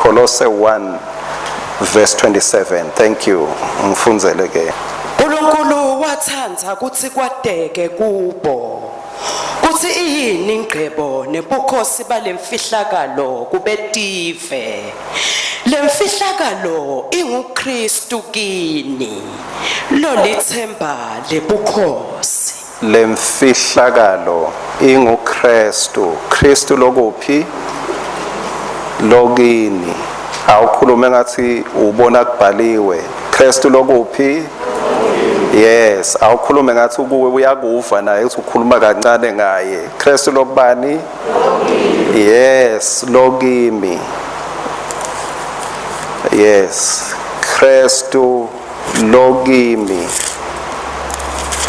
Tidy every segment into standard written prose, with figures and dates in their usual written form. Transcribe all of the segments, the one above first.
Kolose 1 verse 27. Thank you. Ngifundzele ke. uNkulunkulu wathanda kutsi kwateke kubo kutsi iyini ingcebo nebukhosi balemfihlakalo kubetive. Lemfihlakalo inguKristu kini, lolithemba lebukhosi. Lemfihlakalo inguKristu. Kristu lokuphi? Lokini. Awukhulume ngathi ubona kubhaliwe. Kristu lokuphi? Yes, awukhulume ngathi ukuwe uyakuva naye uthi ukhuluma kancane ngaye. Kristu lokubani? Yes, lokimi. Yes, Kristu lokimi.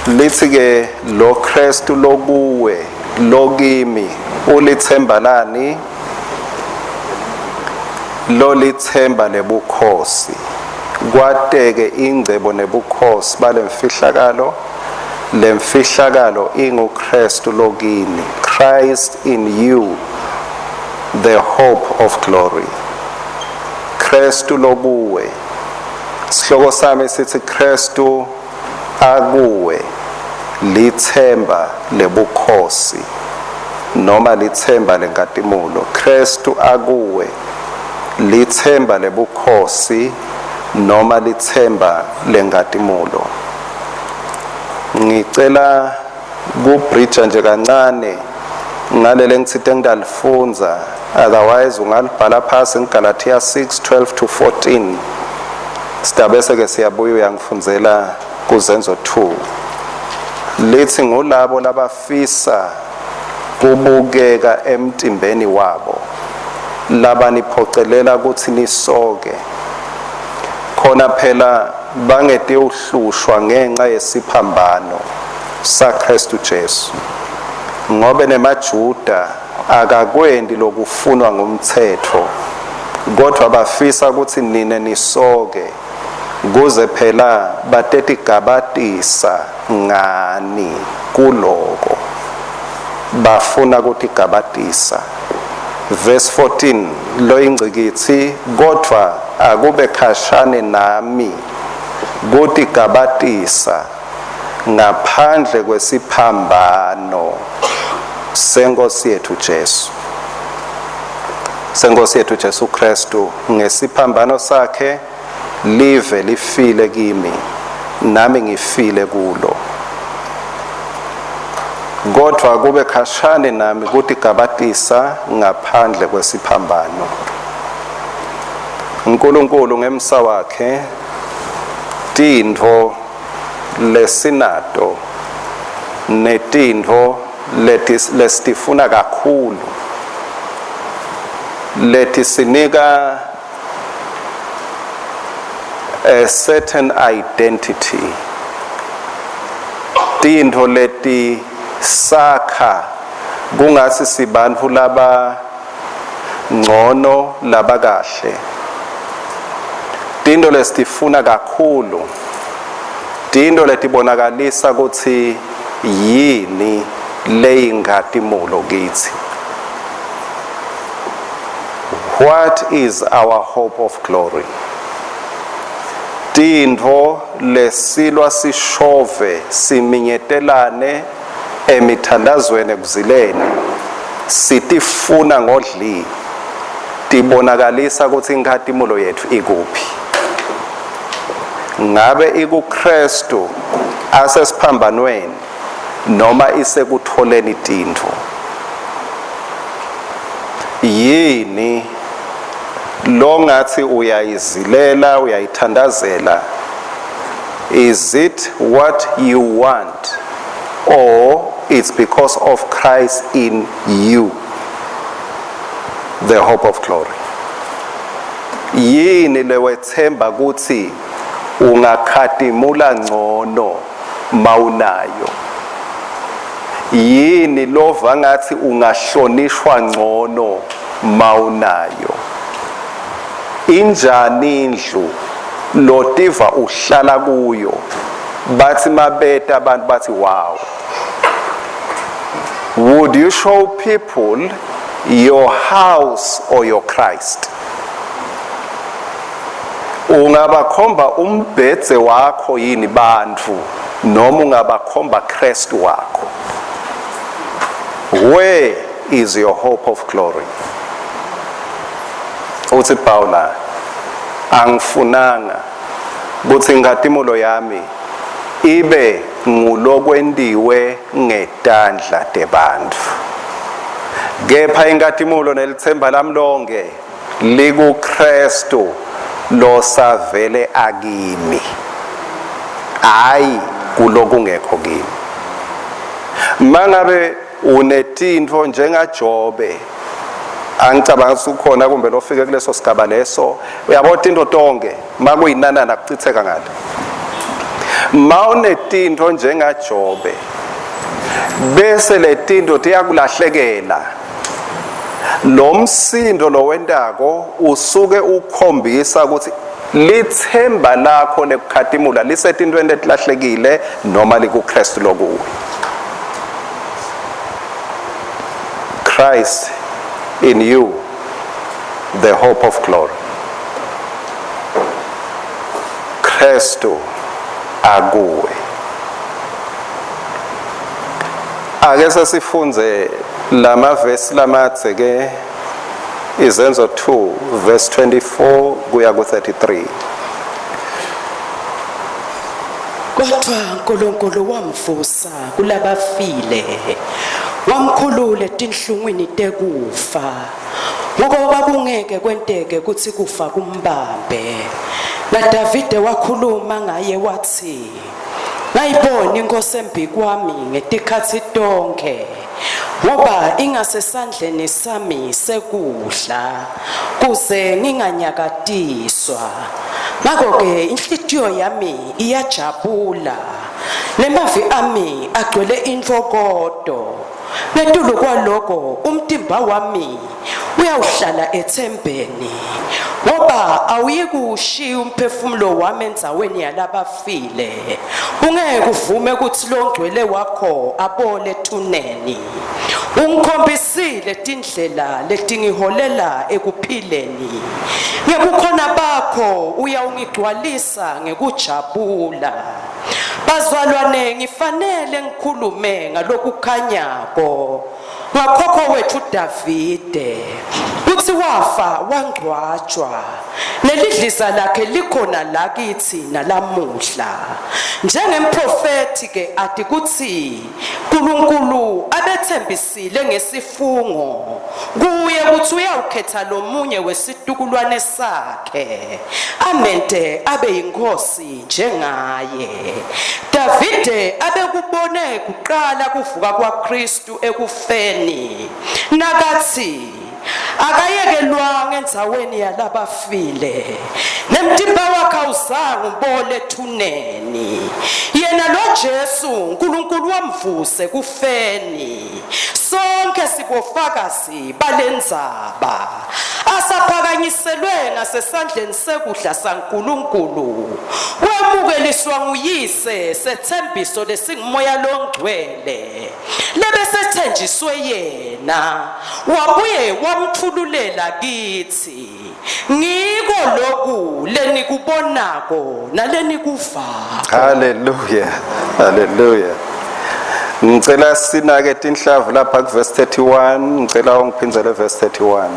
Lithi ke lo Kristu lokuwe lokimi ulithemba lani? Lolithemba lebukhosi. Kwateke ingcebo nebukhosi balemfihlakalo. Lemfihlakalo inguKristu lokini. Christ in you, the hope of glory. Kristu lokuwe. Sihloko sami sithi Kristu akuwe lithemba lebukhosi noma lithemba lenkatimulo. Kristu akuwe lithemba lebukhosi noma lithemba lenkatimulo. Ngicela kubridge nje kancane ngalele ngitsite ngidalifundza, otherwise ungalibhala phasi ngiGalatia 6:12 to 14. Sidabese ke siyabuya uyangifundzela kuZenzo 2. Lithi ngulabo labafisa kubukeka emtimbeni wabo labaniphocelela ukuthi nisoke, khona phela bangetewuhlushwa ngenxa yesiphambano saKristu Jesu. Ngobe nemaJuda akakwendi lokufunwa ngumtsetfo, kodvwa bafisa kutsi nine nisoke, kuze phela batetigabatisa ngani kuloko. Bafuna kutigabatisa. Verse 14 loyingcikitsi, kodvwa akube khashane nami kutigabatisa ngaphandle kwesiphambano senkosi yethu Jesu, senkosi yethu Jesu Kristu. Ngesiphambano sakhe live lifile kimi, nami ngifile kulo. Kodwa kube khashane nami kutigabatisa ngaphandle kwesiphambano. uNkulunkulu ngemsa wakhe tintfo lesinato netintfo lesitifuna kakhulu letisinika a certain identity, tintfo leti sakha kungatsi sibantfu laba ngcono, labakahle, tintfo lesitifuna kakhulu, tintfo letibonakalisa kutsi yini leyingatimulo kitsi. What is our hope of glory? Tintfo lesilwa sishove siminyetelane emithandazweni ekuzileni sitifuna ngodli tibonakalisa kutsi inkhatimulo yetfu ikuphi. Ngabe ikuKristu asesiphambanweni noma isekutholeni tintfo? Yini longathi uyayizilela, uyayithandazela? Is it what you want, or it's because of Christ in you, the hope of glory? Yini lewethemba kutsi ungakhatimula ngcono mawunayo? Yini lova ngathi ungahlonishwa ngcono mawunayo? Injani indlu lotiva uhlala kuyo, bathi mabeta abantu bathi, "Wow"? Would you show people your house or your Christ? Ungabakhomba umbhedze wakho yini bantfu noma ungabakhomba Kristu wakho? Where is your hope of glory? Uthi Paula, angifunanga kutsi inkhatimulo yami ibe ngulokwentiwe ngetandla tebantfu. Kepha inkhatimulo nelitsemba lami lonke likuKristu losavele akimi, hayi kulokungekho kimi. Mangabe unetintfo njengaJobe, angicabanga ukuthi ukhona kumbe lofike kuleso sigaba leso, uyabo tintfo tonke makuyinanana kucitseka ngale. Mawunetintfo njengaJobe bese letintfo tiyakulahlekela, lo msindo lowentako usuke ukhombisa ukuthi lithemba lakho lekukhatimula lisetintweni letilahlekile noma likuKristu lokuwe. Christ in you, the hope of glory. Kristu akuwe. Ake sesifundze lamavesi lamadze ke, Izenzo 2 verse 24 kuya ku-33. Kodwa uNkulunkulu wamvusa kulabafile, wamkhulula etinhlungwini tekufa, ngoba kwakungeke kwenteke kutsi kufa kumbambe. NaDavide wakhuluma ngaye wathi, Ngayibona inkosi embikwami ngetikhatsi tonkhe, ngoba ingasesandleni sami sekudla, kuze nginganyakatiswa. Ngako-ke inhlitiyo yami iyajabula, nemavi ami agcwele intfokoto. Ngetulu kwaloko umtimba wami uyawuhlala ethembeni, ngoba awuyikuwushiya umphefumulo wami endzaweni yalabafile, ungeke uvume kutsi longcwele wakho abole ethuneni. Ungikhombisile tindlela letingiholela ekuphileni, ngebukhona bakho uyawungigcwalisa ngekujabula. Bazalwane, ngifanele ngikhulume ngalokukhanyako ngakhokho wethu Davide, kutsi wafa wangcwatjwa, nelidliza lakhe likhona la kitsi nalamuhla. Njengemprofethi ke ati kutsi Nkulunkulu abetsembisile ngesifungo kuye kutsi uyawukhetsa lomunye wesitukulwane sakhe amente abe yinkhosi njengaye. Davide abekubone kuqala kuvuka kwaKristu ekufeni nakatsi, akayekelwanga endzaweni yalabafile, nemtimba wakhe awuzange ubole ethuneni. Yena lo Jesu uNkulunkulu wamvuse kufeni, sonke sibofakazi balendzaba. Asaphakanyiselwe ngasesandleni sekudla saNkulunkulu, wemukeliswa nguyise setsembiso lesingumoya longcwele lebesethenjiswe yena, wabuye wamtfululela kitsi. Ngiko loku lenikubonako nalenikuvako. Haleluya, haleluya. Ngicela sinake tinhlavu lapha kuverse 31, ngicela ungiphindzele verse 31.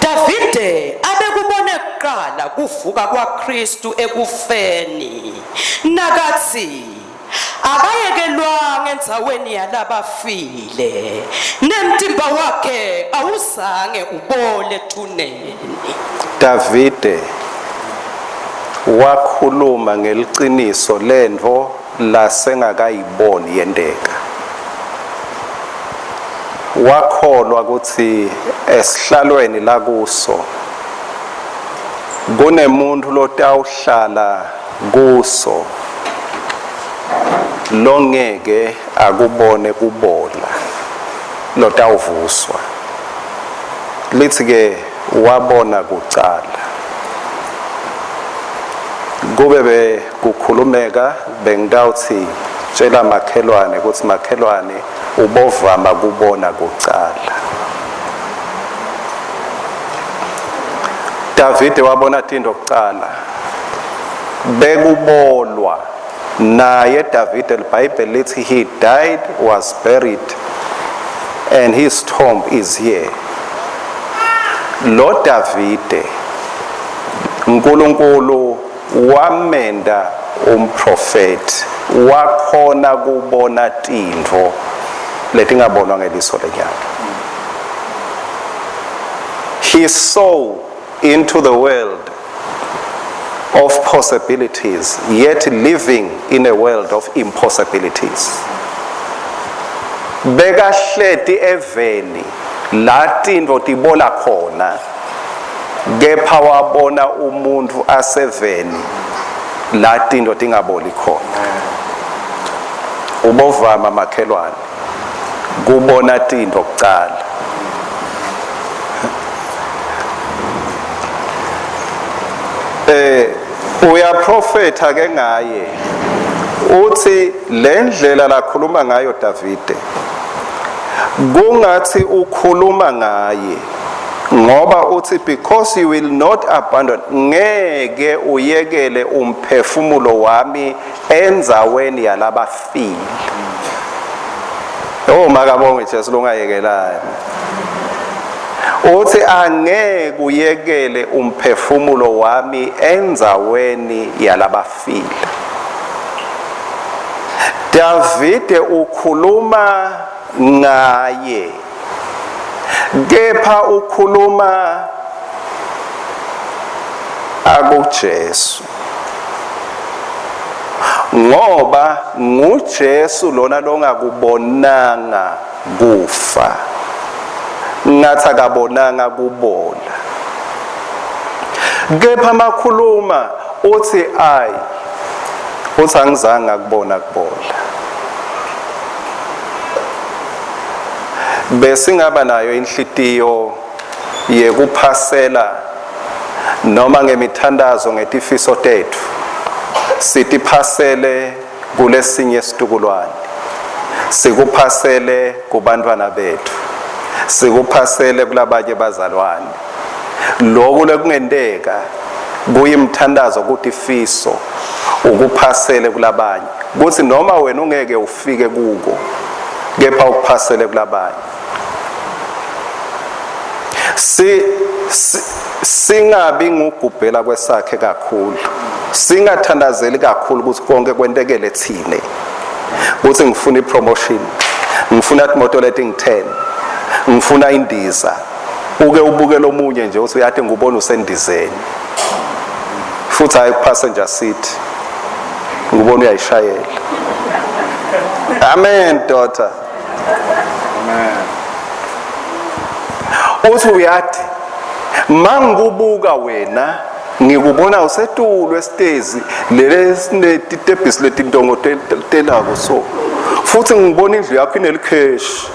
Davide abekubone kuqala kuvuka kwaKristu ekufeni nakatsi, akayekelwanga endzaweni yalabafile, nemtimba wakhe awuzange ubole ethuneni. Davide wakhuluma ngeliciniso lentfo lasengakayiboni yenteka. Wakholwa kutsi esihlalweni lakuso kunemuntfu lotawuhlala kuso longeke akubone kubola, lotawuvuswa. Litsi ke wabona kucala. Kube bekukhulumeka bengitawutsi tjela makhelwane kutsi makhelwane ubovama kubona kucala. Davide wabona tintfo kucala bekubolwa naye Davide liBhayibheli lithi he died was buried and his tomb is here lo Davide uNkulunkulu wamenda umprofeti wakhona kubona tintfo letingabonwa ngeliso lenyama. He saw into the world of possibilities, yet living in a world of impossibilities. Bekahleti eveni la tintfo tibola khona kepha wabona umuntfu aseveni la tintfo tingaboli khona. Ubovama makhelwane kubona tintfo kucala. Eh uyaprofetha ke ngaye uthi lendlela lakhuluma ngayo Davide kungathi ukhuluma ngaye ngoba uthi because you will not abandon ngeke uyekele umphefumulo wami endzaweni yalabafile. Oh makabonge Jesu longayekelani. Uthi angeke uyekele umphefumulo wami endzaweni yalabafile. Davide ukhuluma ngaye kepha ukhuluma akuJesu ngoba nguJesu lona longakubonanga kufa ngathi akabonanga kubola kepha makhuluma uthi ayi uthi angizange ngakubona kubola besingaba nayo inhlitiyo yekuphasela noma ngemithandazo ngetifiso tetfu sitiphasele kulesinye situkulwane sikuphasele kubantwana betfu sikuphasele kulabanye bazalwane loku lekungenteka kuyimthandazo kutifiso ukuphasele kulabanye kuthi noma wena ungeke ufike kuko kepha ukuphasele kulabanye si, si singabi ngugubhela kwesakhe kakhulu singathandazeli kakhulu ukuthi konke kwentekele thine ukuthi ngifuna ipromotion ngifuna imoto letingi-10 ngifuna indiza uke ubuke lomunye nje uthi uyati ngubona usendizeni futhi hayi kupassenger seat ngubona uyayishayela amen daughter amen uthi uyati mangubuka wena ngikubona usetulu esitezi lelesine titebhisi letintongo telako so futhi ngibona indlu yakho inelikheshi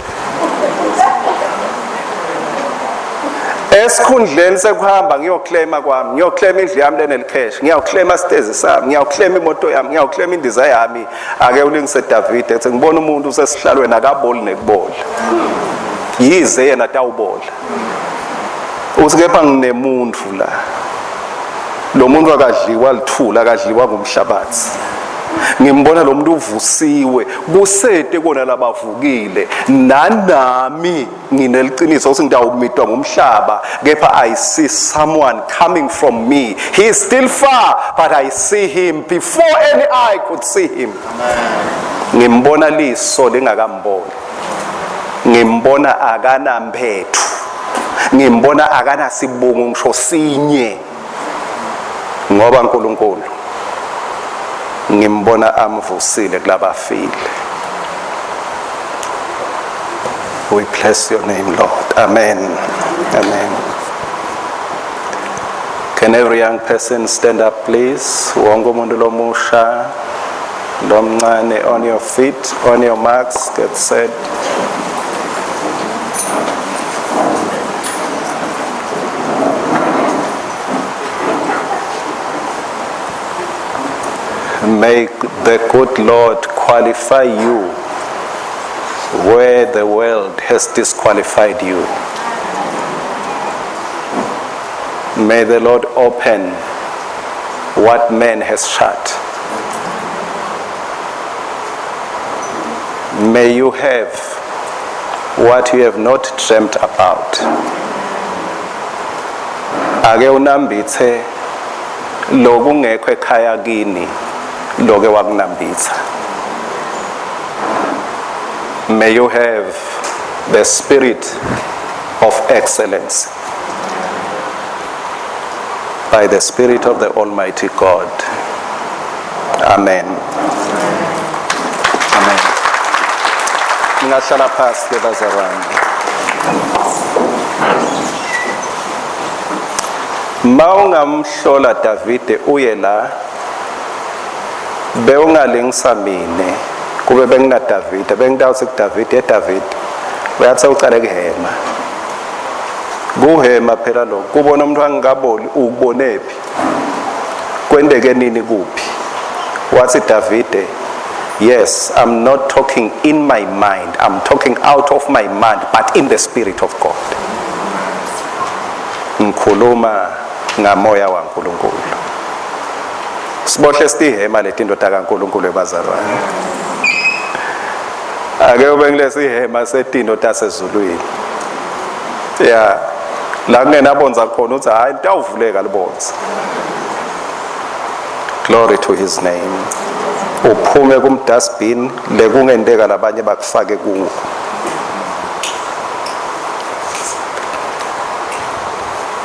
esikhundleni sekuhamba ngiyoclaima kwami ngiyoclaima indlu yami lenelikheshi ngiyawuclaima sitezi sami ngiyawuclaima imoto yami ngiyawuclaima indiza yami ake ulingise Davide ethi ngibona umuntu usesihlalweni akaboli nekubola yize yena tawubola uthi kepha nginemuntu la lo muntu akadliwa lithula akadliwa ngumhlabathi ngimbona lo muntu uvusiwe kusete kona labavukile nanami ngineliciniso ukuthi ngitawumitwa ngumhlaba kepha i see someone coming from me he is still far but i see him before any eye could see him ngimbona liso lingakamboni ngimbona akanamphethu ngimbona akanasibungu ngisho sinye ngoba uNkulunkulu ngimbona amvusile kulabafile. We bless your name, Lord. Amen. Amen. Can every young person stand up, please? Wonke umuntu lomusha, lomncane, on your feet, on your marks, get set. May the good Lord qualify you where the world has disqualified you. May the Lord open what man has shut. May you have what you have not dreamt about. Ake unambithe lokungekho ekhaya kini loke wakunambitha. May you have the spirit of excellence by the Spirit of the Almighty God. Amen. Amen. Ningahlala phasi ke bazalwane. Mawungamhlola Davide uye la bewungalingisa mine kube bengina Davide bengitawuthi kuDavide eDavide uyathi ucale kuhema kuhema phela lokho kubona umuntu angikaboli ukubonephi kwenteke nini kuphi wathi Davide yes, I'm not talking in my mind, I'm talking out of my mind, but in the spirit of God. Ngikhuluma ngamoya waNkulunkulu. Sibohle sitihema letindoda kaNkulunkulu ebazalwane. Ake ube ngilesihema setinto tasezulwini. Yeah, la kungenabonza khona uthi hayi litawuvuleka libonza. Glory to his name. Uphume kumdustbin lekungenteka labanye bakufake kuwo.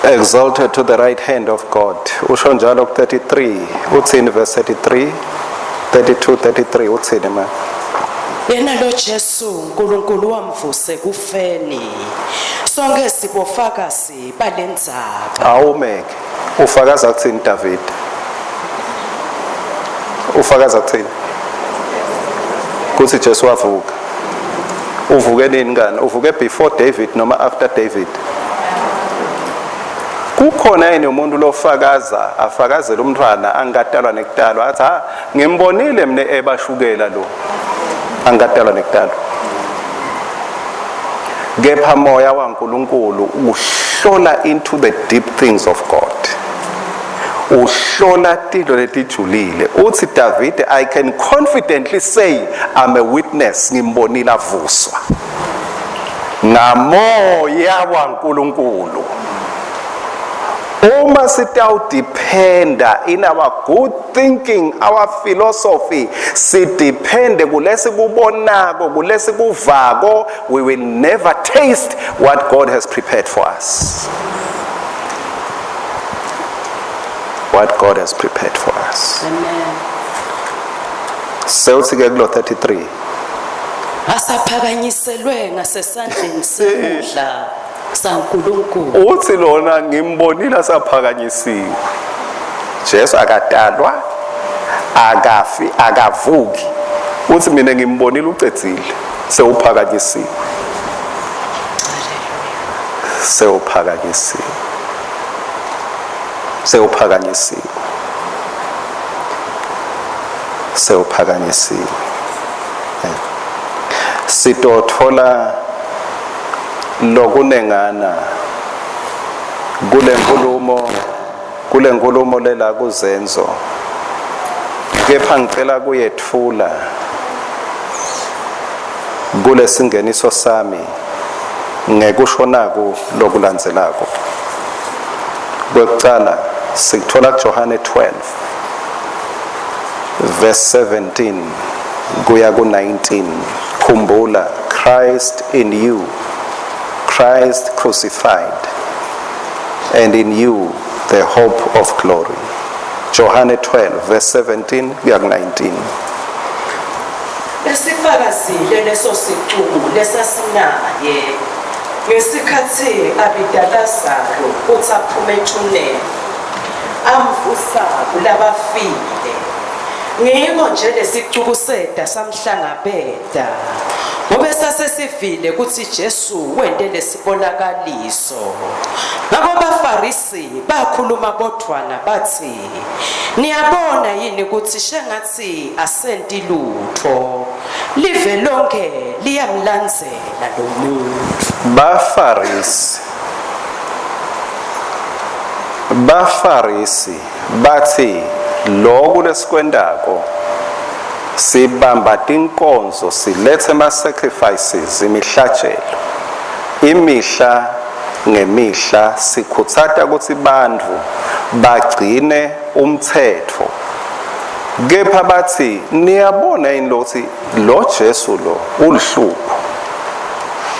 Exalted to the right hand of God. Usho njalo ku 33. Uthini verse 33? 32 33 uthini ma? Yena lo Jesu uNkulunkulu wamvuse kufeni. Sonke sibofakazi balendzaba. Awumeke. Ufakaza kuthini David? Ufakaza kuthini? Kuthi Jesu wavuka. Uvuke nini kani? Uvuke before David noma after David? Kukhona yini umuntu lofakaza afakazela umntwana angikatalwa nekutalwa athi ha ngimbonile mina ebashukela lo angikatalwa nekutalwa. Kepha moya waNkulunkulu uhlola into the deep things of God. Uhlola tinto letijulile. Uthi David, I can confidently say I'm a witness, ngimbonile avuswa ngamoya waNkulunkulu. Uma sitawudependa in our good thinking, our philosophy, sidepende kulesi kubonako, kulesi kuvako, we will never taste what God has prepared for us. What God has prepared for us. Amen. Sewuthi ke kulo 33. Asaphakanyiselwe ngasesandleni sekudla saNkulunkulu. Uthi lona ngimbonile asaphakanyisiwe. Jesu akatalwa, akafi, akavuki. Uthi mina ngimbonile ucedzile, sewuphakanyisiwe. Sewuphakanyisiwe. Sewuphakanyisiwe. Sewuphakanyisiwe. Sitothola lokunengana kulenkulumo kulenkulumo lela kuzenzo, kepha ngicela kuyetfula kulesingeniso sami ngekusho naku lokulandzelako. Kwekucala sikuthola kuJohane 12 verse 17 kuya ku-19. Khumbula, Christ in you, Christ crucified, and in you the hope of glory. Johane 12 verse 17 kuya ku-19. Esifakazile leso sicuku lesasinaye ngesikhathi abida Lazaro kutsi aphume ethuneni amvusa kulabafile. Ngiko nje lesicuku seda samhlangabeta ngobe sasesivile kutsi Jesu wente lesibonakaliso. Ngako baFarisi bakhuluma bodvwana batsi, niyabona yini kutsi shengatsi asenti lutfo, live lonke liyamlandzela lo muntu. BaFarisi BaFarisi batsi loku lesikwentako sibamba tinkonzo silethe ema-sacrifices imihlatshelo imihla ngemihla sikhutsata kutsi bantfu bagcine umtsetfo kepha batsi niyabona yini lokuthi lo Jesu lo uluhlupho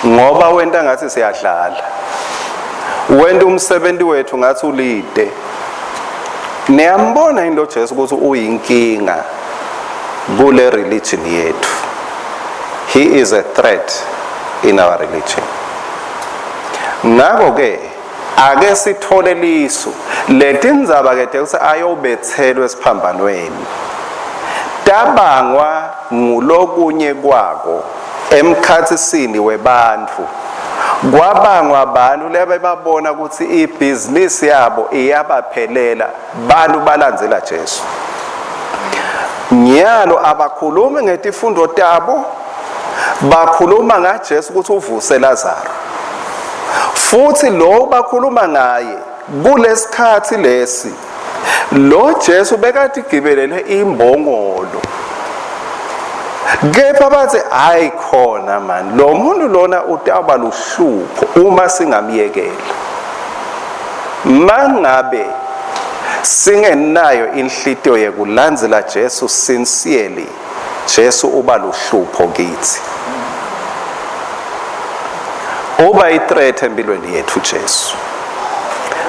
ngoba wenta ngathi siyadlala wenta umsebenzi wethu ngathi ulide niyambona yini lo Jesu ukuthi uyinkinga kule religion yethu he is a threat in our religion ngakho ke ake sithole lisu letindzaba ke ukuthi ayobethelwe esiphambanweni tabangwa ngulokunye kwako emkhatsisini webantfu kwabangwa abantu lebebabona ukuthi ibhizinisi yabo iyabaphelela bantu balandzela Jesu nyalo abakhulumi ngetifundo tabo bakhuluma ngaJesu ukuthi uvuse Lazaro futhi lo bakhuluma ngaye kulesikhathi lesi lo Jesu bekathi gibelele imbongolo kepha bathi hayi khona man lo muntu lona utawuba luhlupho uma singamyekela mangabe singenayo inhlitiyo yekulandzela Jesu sincerely Jesu uba luhlupho kithi uba ithreat empilweni yethu Jesu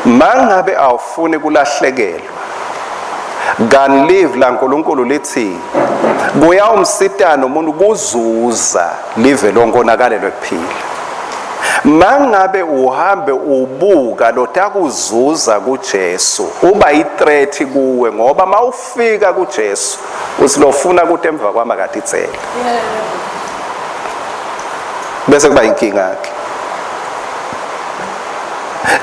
mangabe awufuni kulahlekelwa kan live la nkulunkulu lithi kuyawumsitana umuntu kuzuza live lonke onakalelwe kuphila mangabe uhambe ubuka lotakuzuza kuJesu uba ithreat kuwe ngoba mawufika kuJesu uthi lofuna kuthi emva kwami akatitsele bese kuba inkinga yakhe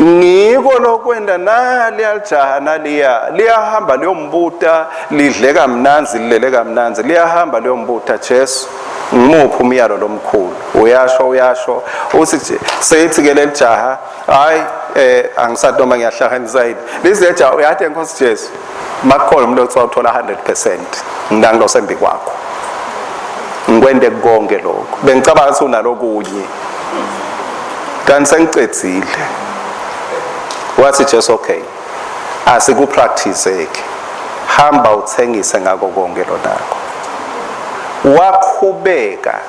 ngiko lokwenda naliya lijaha naliya liyahamba liyombuta lidle kamnandzi lilele kamnandzi liyahamba liyombuta Jesu ngimuphi umyalo lomkhulu uyasho uyasho uthi seyithi ke lelijaha hayi eh angisathi noma ngiyahlakanisa yini lizejaha uyathi enkosi Jesu makukhona umuntu othiwa uthola 100% ngilangilo kwakho ngikwente konke lokho bengicabanga ukuthi unalokunye kanti sengicedzile wathi Jesu okay asikupractice ke hamba uthengise ngako konke lonakho wakhubeka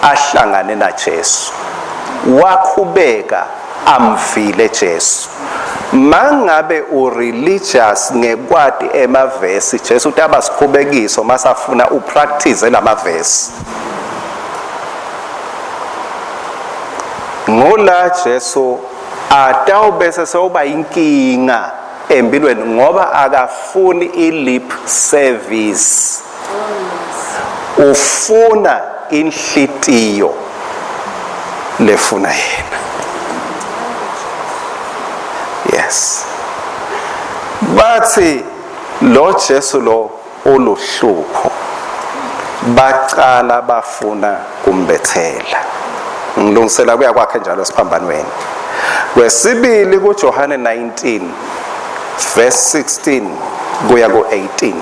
ahlangane naJesu wakhubeka amvile Jesu mangabe ureligious ngekwati emavesi Jesu utaba sikhubekiso masafuna upractice lamavesi ngola Jesu atawubese sewuba inkinga empilweni ngoba akafuni i-lip service ufuna inhlitiyo lefuna yena yes bathi lo Jesu lo uluhlupho bacala bafuna kumbethela ngilungisela kuya kwakhe njalo esiphambanweni kwesibili kuJohane 19 verse 16 kuya ku-18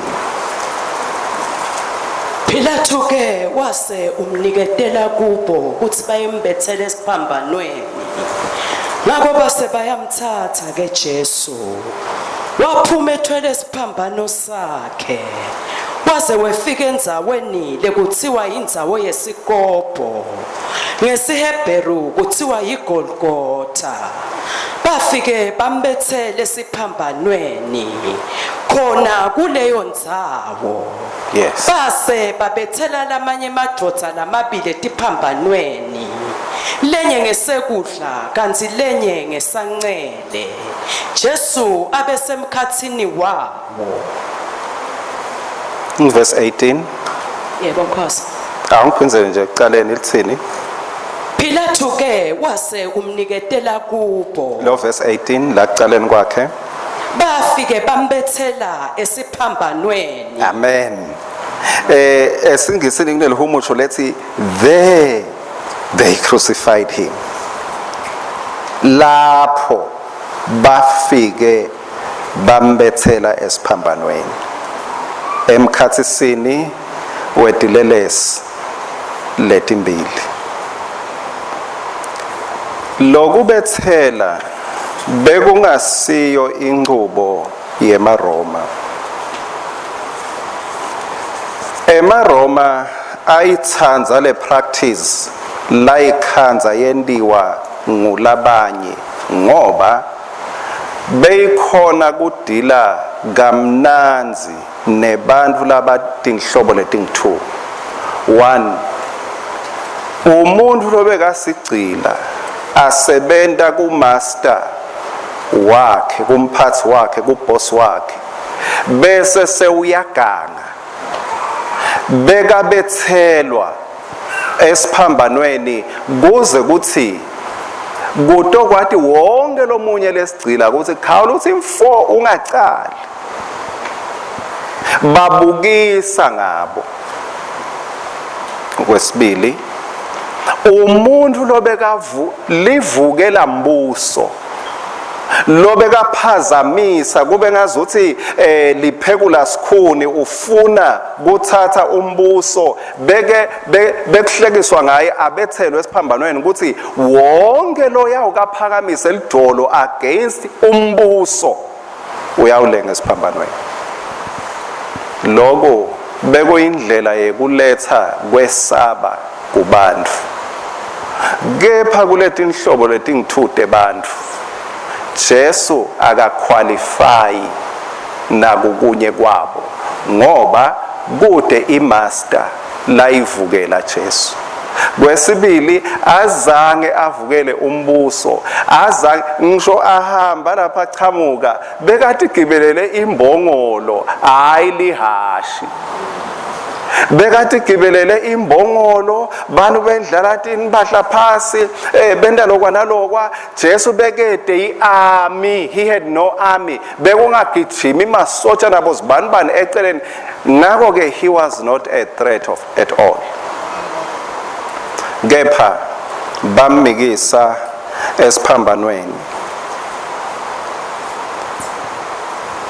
Pilato ke wase umniketela kubo kutsi bayembethele esiphambanweni. Ngako base bayamthatha ke Jesu. Waphuma ethwele isiphambano sakhe. Waze wefika endzaweni lekutsiwa indzawo yesikobho. NgesiHebheru kuthiwa yiGolgotha. Bafike bambethele esiphambanweni khona kuleyo ndzawo. Yes. Base babethela lamanye emadvodza lamabili etiphambanweni. Lenye ngesekudla kanti lenye ngesancele. Jesu abesemkhatsini wabo. Verse 18 Yebo Nkosi. Awungiphindzele nje ekucaleni lithini Pilato ke wase umniketela kubo. lo verse 18 la kucaleni kwakhe Bafike bambethela esiphambanweni. amen eh esingisini kunelihumusho lethi there they crucified him lapho bafike Bambethela esiphambanweni emkhatsisini wetilelesi letimbili. Lokubetsela bekungasiyo inchubo yemaRoma. EmaRoma ayitsandza le practice layikhandza yentiwa ngulabanye ngoba beyikhona kudila kamnandzi nebantfu labatinhlobo letingu-2. 1 umuntfu lobekasigcila asebenta kumaster wakhe, kumphatsi wakhe, kuboss wakhe, bese sewuyaganga, bekabetselwa esiphambanweni kuze kuthi kutokwati wonke lomunye lesigcila ukuthi khawula uthi mfo ungacali. Babukisa ngabo. Kwesibili, umuntu lobekavu livukela mbuso, lobekaphazamisa kube ngazuthi liphekula sikhuni, ufuna kuthatha umbuso, beke bekuhlekiswa ngaye, abethelwe esiphambanweni ukuthi wonke loya ukaphakamise lidolo against umbuso uyawulenga esiphambanweni. Lokho bekuyindlela yekuletha kwesaba kubantfu. Kepha kuletinhlobo letingu-2 tebantfu, Jesu akaqualify nakukunye kwabo, ngoba kute imaster layivukela Jesu. Kwesibili, azange avukele umbuso, azange ngisho ahamba lapha achamuka, bekatigibelele imbongolo, hayi lihashi. Bekatigibelele imbongolo, bantu bendlala tinphahla phasi, benta lokwa nalokwa. Jesu bekede iarmy, he had no army. Bekungagijimi masotsha nabo zibanibani eceleni. Ngakho ke he was not a threat of at all. Kepha bamikisa esiphambanweni.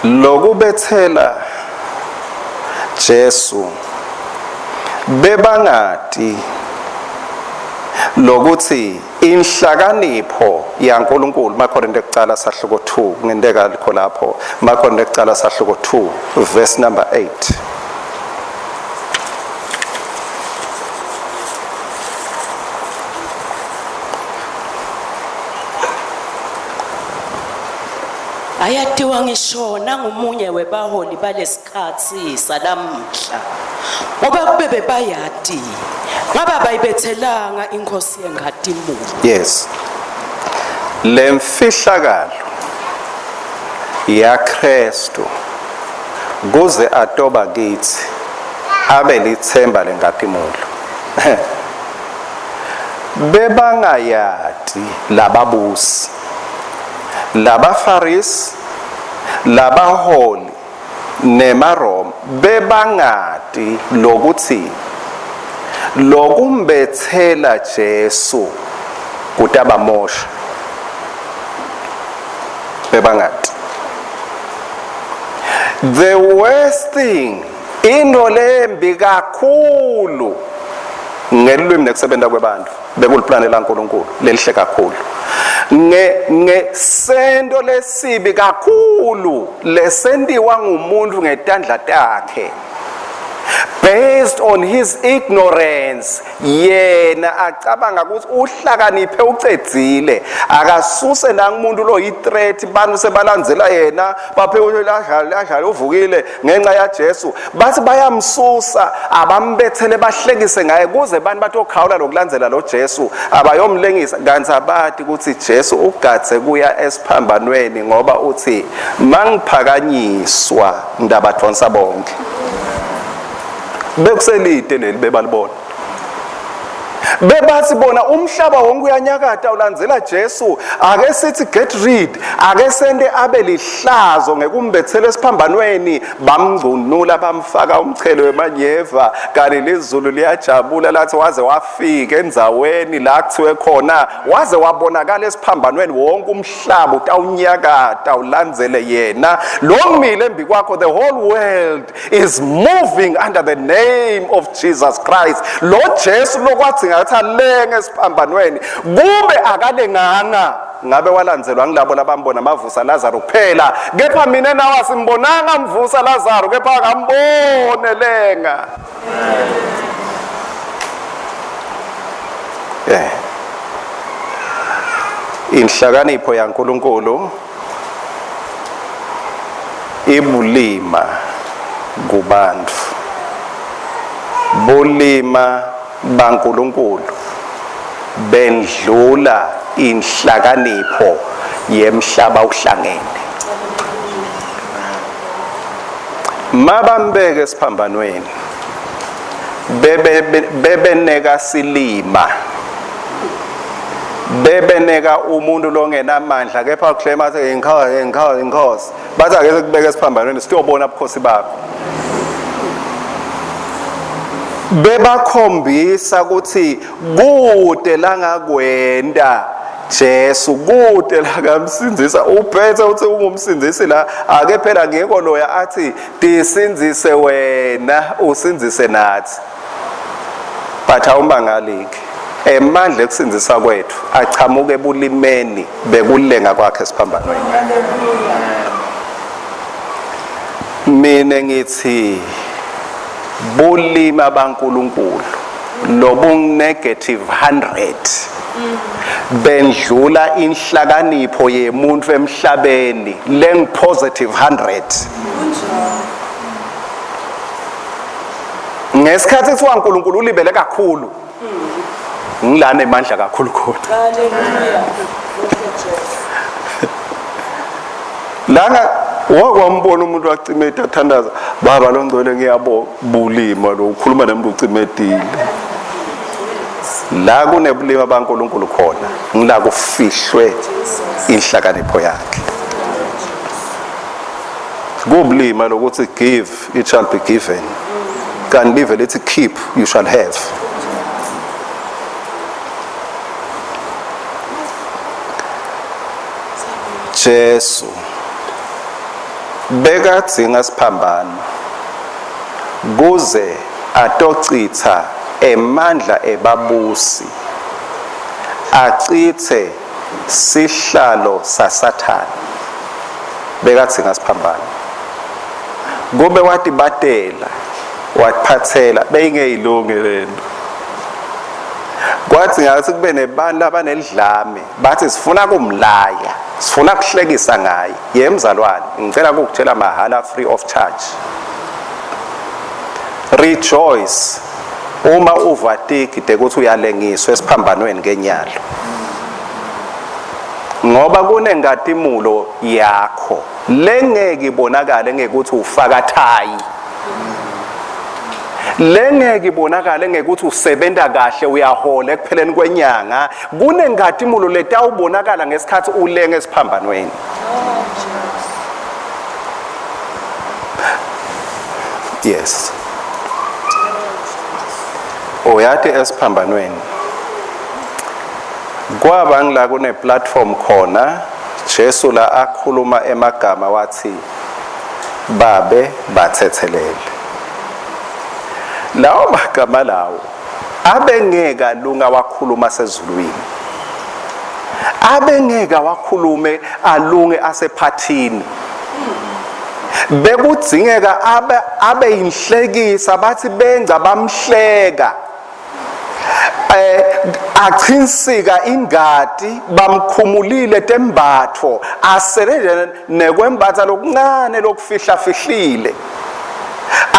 Lokubethela Jesu bebangati lokuthi inhlakanipho yaNkulunkulu. Makorinte kucala sahluko 2, kungenteka likho lapho. Makorinte kucala sahluko 2 verse number 8. Ayatiwa ngisho nangumunye webaholi balesikhatsi salamhla, ngoba kube bebayati ngaba bayibethelanga inkosi yenkhatimulo. Yes, lemfihlakalo yaKristu kuze atoba kithi abe lithemba lenkhatimulo. Bebangayati lababusi, labaFarisi, labaholi nemaRoma, bebangati lokuthi lokumbethela Jesu kutabamosha. Bebangati. The worst thing, into lembi kakhulu ngelulwimi nekusebenta kwebantfu, bekuliplane laNkulunkulu lelihle kakhulu. Ngesento lesibi kakhulu lesentiwa ngumuntu ngetandla takhe, based on his ignorance, yena acabanga ukuthi uhlakaniphe ucedzile, akasuse nangumuntu lo yi-threat, bantu sebalandzela yena, baphe ladlala uvukile ngenxa yaJesu, bathi bayamsusa, abambethele bahlekise ngaye kuze bantu batokhawula lokulandzela lo Jesu, abayomlengisa. Kanti abati ukuthi Jesu ugadze kuya esiphambanweni, ngoba uthi mangiphakanyiswa ndabadonsa bonke. Bekuselide leli bebalibona. Bebathi bona umhlaba wonke uyanyakata ulandzela Jesu, ake sithi get rid, ake sente abe lihlazo ngekumbethela esiphambanweni. Bamngcunula bamfaka umchele wemanyeva, kanti lizulu liyajabula lathi waze wafika endzaweni la kuthiwe khona, waze wabonakala esiphambanweni, wonke umhlaba utawunyakata ulandzele yena. Lo ngimile embi kwakho, the whole world is moving under the name of Jesus Christ. Lo Jesu lokwadzinga ukuthi alenge esiphambanweni, kube akalenganga ngabe walandzelwa ngilabo labambona mavusa Lazaro kuphela, kepha mina nawe asimbonanga mvusa Lazaro, kepha akambone lenga. Eh. Inhlakanipho yaNkulunkulu ibulima kubantu, bulima baNkulunkulu bendlula inhlakanipho yemhlaba uhlangene. Mabambeke esiphambanweni bebe bebeneka silima, bebeneka umuntu longenamandla, kepha uclaim athi inkosi, inkosi, inkosi. Bathi ake sikubeke esiphambanweni siyobona ubukhosi bakho. Bebakhombisa ukuthi kude langakwenta Jesu, kude langamsindzisa. Uphethe uthi ungumsindzisi la, ake phela ngiko loya athi tisindzise wena usindzise nathi. But awumangaliki, emandla ekusindzisa kwethu achamuka ebulimeni bekulenga kwakhe esiphambanweni. Mina ngithi bulima baNkulunkulu lobung negative 100 bendlula inhlakanipho yemuntu emhlabeni leng positive 100. Ngesikhathi kuthiwa uNkulunkulu ulibele kakhulu, ngilana emandla kakhulu khona. Hallelujah. Lana wakwambona umuntu wacimeta athandaza, baba longcwele ngiyabonga. Bulima lo ukhuluma nemuntu ucimetile. La kunebulima baNkulunkulu khona, ngila kufihlwe inhlakanipho yakhe. Kubulima lokuthi give it shall be given, kanti live lithi keep you shall have. Jesu bekadzinga siphambano kuze atocitsa emandla ebabusi, acitse sihlalo saSathane. Bekadzinga siphambano. Kube watibatela watiphatsela, beyingeyilunge lento. Kwathi ngathi kube nebantu abanelidlame bathi sifuna kumlaya, sifuna kuhlekisa ngaye. Ye mzalwane, ngicela ukukutshela mahala, free of charge. Rejoice uma uva tigide ukuthi uyalengiswa esiphambanweni ngenyalo, ngoba kunengatimulo yakho lengeke ibonakale ngekuthi ufaka thayi, lengeke ibonakale ngekuthi usebenta kahle uyahola ekupheleni kwenyanga. Kunengatimulo letawubonakala ngesikhathi ulenge esiphambanweni. Yes, uyati esiphambanweni kwaba ngila kune platform khona Jesu la akhuluma emagama wathi babe bathethelele. Lawo magama lawo abengeke alunga wakhuluma sezulwini, abengeke wakhulume alunge asephathini. Bekudzingeka abe inhlekisa, bathi benza bamhleka, achinsika ingati, bamkhumulile tembatfo, asele nje nekwembatha lokuncane lokufihlafihlile,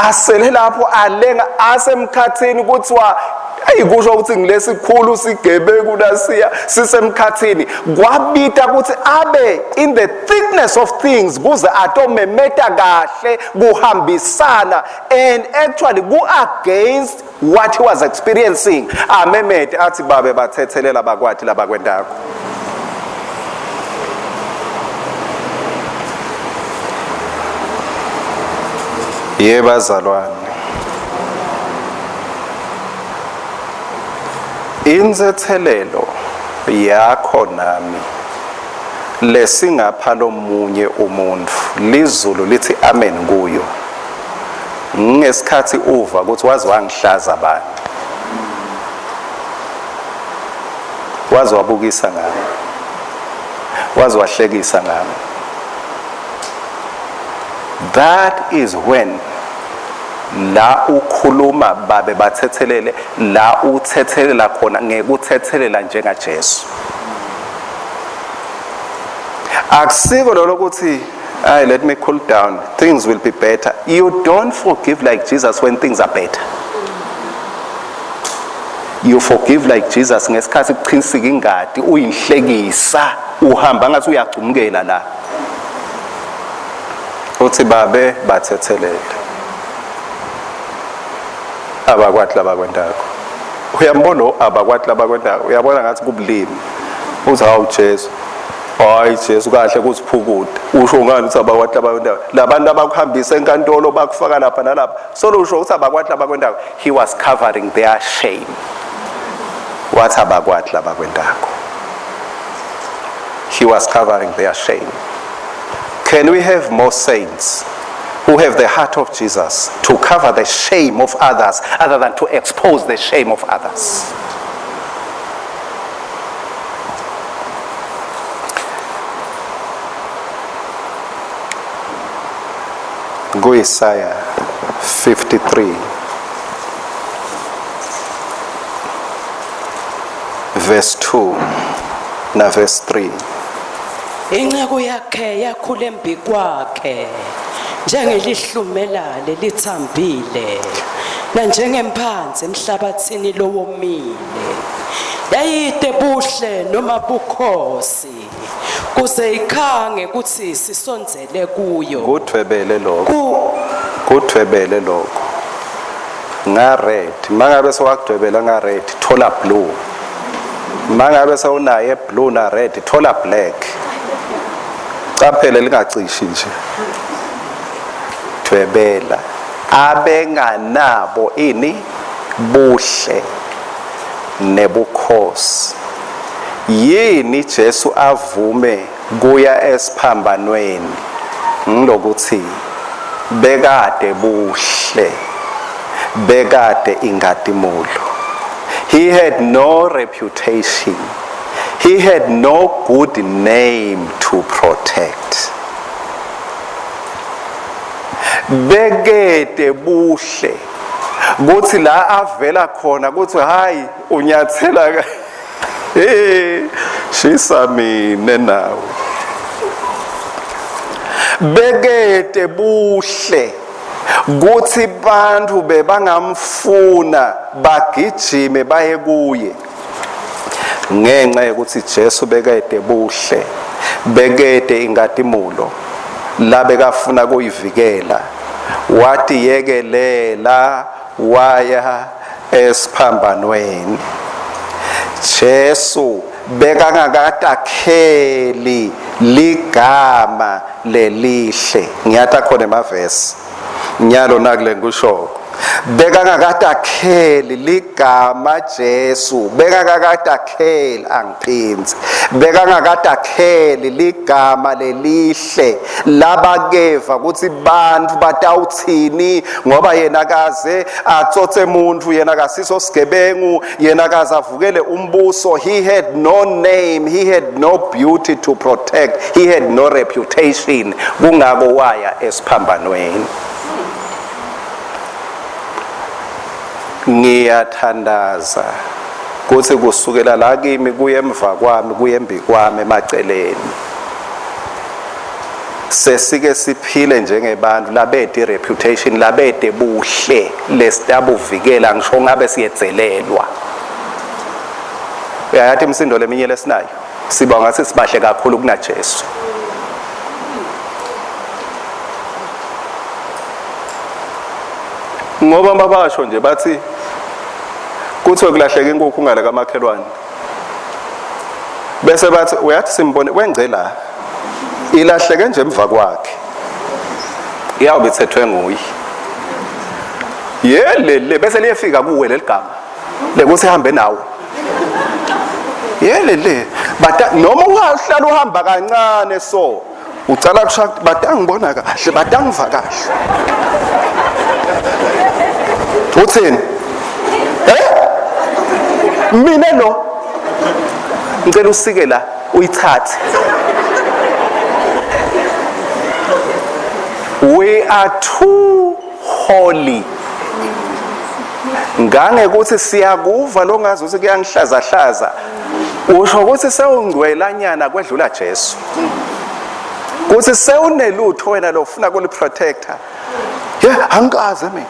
asele lapho alenga asemkhathini kuthiwa Eyi kusho ukuthi ngilesikhulu sigebengu nasiya sisemkhathini. Kwabita ukuthi abe in the thickness of things kuze atomemeta kahle kuhambisana and actually ku against what he was experiencing. Amemete athi babe bathethelela bakwathi labakwendako. Yebazalwane. Insethelelo yakho nami lesingapha lomunye umuntu lizulu lithi amen kuyo ngesikhathi uva ukuthi waze wangihlaza bani waze wabukisa ngami waze wahlekisa ngami. That is when la ukhuluma babe bathethelele la uthethelela khona ngekuthethelela njengaJesu. Akusiko lolo ukuthi ay let me cool down, things will be better. You don't forgive like Jesus when things are better. You forgive like Jesus ngesikhathi kuchinsika ingadi uyinhlekisa uhamba ngathi uyagcumkela la. Uthi babe bathethelele. Abakwathi labakwendako. Uyambona abakwathi labakwendako uyabona ngathi kubulimi. Uthi hawu Jesu. Hayi Jesu kahle kuziphukuda. Usho ngani ukuthi abakwathi labakwendako? Labantu abakuhambisa enkantolo bakufaka lapha nalapha. Solo usho ukuthi abakwathi labakwendako. He was covering their shame. Wathi abakwathi labakwendako. He was covering their shame. Can we have more saints who have the heart of Jesus to cover the shame of others other than to expose the shame of others? Ku-Isaya 53 verse 2 na verse 3. Inceku yakhe yakhula embi kwakhe njengelihlumela lelithambile nanjengemphansi emhlabathini lowomile. Yayide buhle noma bukhosi kuze ikhange kuthi sisondzele kuyo. Kuthwebele lokho. Kuthwebele lokho. Nga red, mangabe sewakudwebela nga red, thola blue. Mangabe sewunaye blue na red, thola black. Caphele lingacishi nje. Dwebela. Abenganabo ini buhle nebukhosi. Yini Jesu avume kuya esiphambanweni ngilokuthi bekade buhle bekade ingadimulo. He had no reputation. He had no good name to protect. Bekede buhle kuthi la avela khona kuthi hayi unyathela hey shisa mina nawe. Bekede buhle kuthi bantu bebangamfuna bagijime baye kuye ngenxa yokuthi Jesu bekade buhle bekade ingadimulo la bekafuna kuyivikela wathi yekelela waya esiphambanweni. Jesu bekangakatakheli ligama lelihle. Ngiyata khona emavesi nyalo nakule ngikushoko. Bekangakatakheli ligama Jesu, bekangakatakheli angiphindzi, bekangakatakheli ligama lelihle labakeva ukuthi bantu batawuthini ngoba yena kaze atsotse muntu, yena kasiso sigebengu, yena kaze avukele umbuso. He had no name, he had no beauty to protect, he had no reputation. Kungako waya esiphambanweni. Ngiyathandaza kuthi kusukela la kimi kuye emva kwami kuye embi kwami emaceleni. Sesike siphile njengebantu labete reputation, labete buhle lesitabuvikela ngisho ngabe siyedzelelwa. Uyayathi imisindo leminye lesinayo, siba ngathi sibahle kakhulu kunaJesu. Ngoba mabasho nje bathi kuthiwe kulahleka inkukhu ngale kamakhelwane, bese bathi uyathi simbone wengce la ilahleke nje emva kwakhe, iyawube ithethwe nguye yelele, bese liyefika kuwe leligama lekuthi hambe nawe yelele. Bata noma ungahlala uhamba kancane, so ucala kusha batangibona kahle, batangiva kahle. Uthini? Mina lo ngicela usike la uyithathe. We are too holy ngangekuthi siyakuva lo ngazi ukuthi kuyangihlazahlaza. Usho ukuthi sewungcwelanyana kwedlula Jesu, kuthi sewunelutho wena lofuna kuliprotector. Ye, angikaze mina